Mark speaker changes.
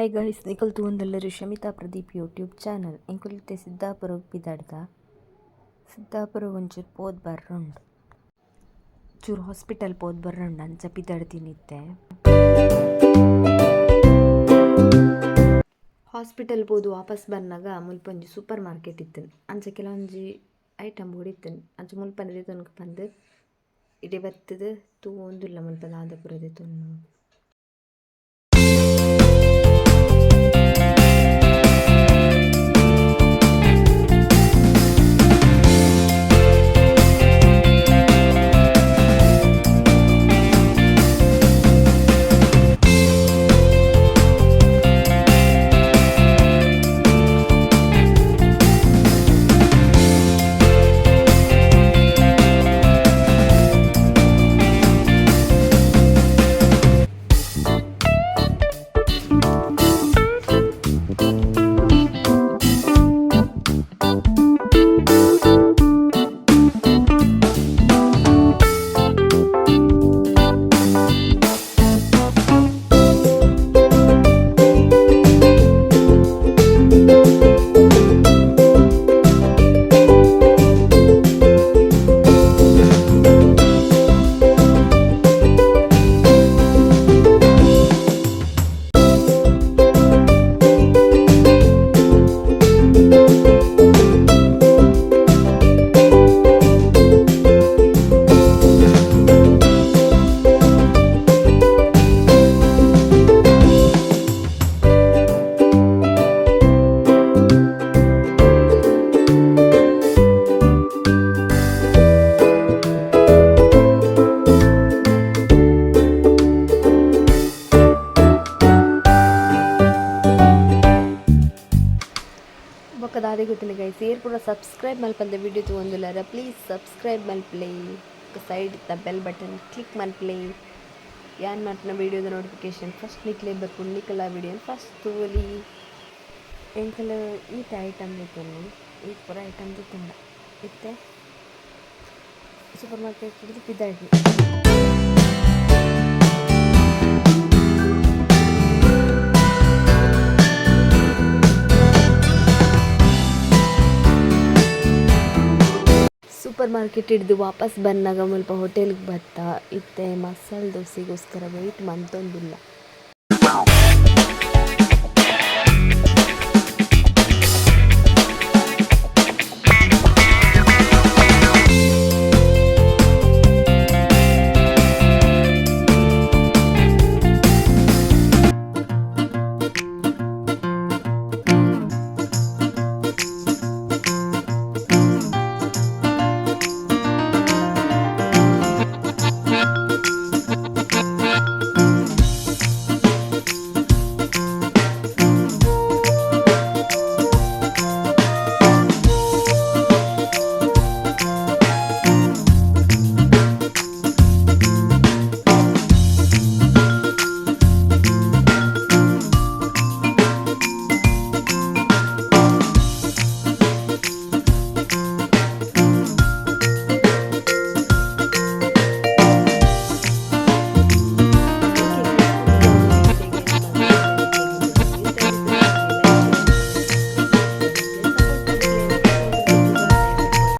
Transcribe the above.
Speaker 1: Hi guys, ನಿಕುಲು ತೂವೊಂದುಲ್ಲೆರ್ Shamita Pradeep YouTube channel. ಎಂಕುಲು ಇತ್ತೆ ಸಿದ್ದಾಪುರಗ್ ಪಿದಡ್ದ. ಸಿದ್ದಾಪುರಗ್ ಒಂಚೂರು ಪೋದು ಬರ್ರುಂಡು. ಚೂರು ಹಾಸ್ಪಿಟಲ್ ಪೋದು ಬರ್ರುಂಡು ಅಂಚ ಪಿದಡ್ದಿನಿ ಇತ್ತೆ. ಹಾಸ್ಪಿಟಲ್ ಪೋದು ವಾಪಸ್ ಬನ್ನಗ ಮುಲ್ಪ ಒಂಜಿ ಸೂಪರ್ ಮಾರ್ಕೆಟ್ ಇತ್ತುಂಡು. ಅಂಚ ಕೆಲವೊಂಜಿ ಐಟಮ್ ಪೂರ ಇತ್ತುಂಡು. ಅಂಚ ಮುಲ್ಪನೆ ದೆತೊನ್ಕ ಪಂದ್ ಇಡೆ ಬತ್ತುದು ತೂವೊಂದುಲ್ಲ ಮುಲ್ಪ ದಾದ ಪೂರ ದೆತೊನ್ನು. ಬೊಕ್ಕ ದಾದೆ ಗೊತ್ತುಂಡು ಗೈಸ್, ಏರ್ ಪೂರ ಸಬ್ಸ್ಕ್ರೈಬ್ ಮಲ್ಪಂದೆ ವಿಡಿಯೋ ತೂವೊಂದುಲ್ಲೆರ ಪ್ಲೀಸ್ ಸಬ್ಸ್ಕ್ರೈಬ್ ಮಲ್ಪುಲೆ. ಬೊಕ್ಕ ಸೈಡ್ ದ ಬೆಲ್ ಬಟನ್ ಕ್ಲಿಕ್ ಮಲ್ಪುಲೆ. ಯಾನ್ ಮಲ್ಪುನ ವಿಡಿಯೋದ ನೋಟಿಫಿಕೇಶನ್ ಫಸ್ಟ್ ನಿಕ್ಲೆಗ್ ಬರ್ಪುಂಡು. ನಿಕುಲ ವಿಡಿಯೋನ್ ಫಸ್ಟ್ ತೂವೊಲಿ. ಎಂಕುಲು ಈತ್ ಐಟಮ್ ದೆತೊನ್ನಿ, ಈತ್ ಪೂರ ಐಟಮ್ ದೆತೊಂಡ. ಇತ್ತೆ ಸೂಪರ್ ಮಾರ್ಕೆಟ್ ಡ್ದ್ ಪಿದಾಡ್ನಿ. ಸೂಪರ್ ಮಾರ್ಕೆಟ್ ಡ್ದ್ ವಾಪಸ್ ಬನ್ನಗ ಮುಲ್ಪ ಹೋಟೆಲ್ಗ್ ಬತ್ತ. ಇತ್ತೆ ಮಸಾಲೆ ದೋಸೆಗೋಸ್ಕರ ವೈಟ್ ಮಂತೊಂದುಲ್ಲ.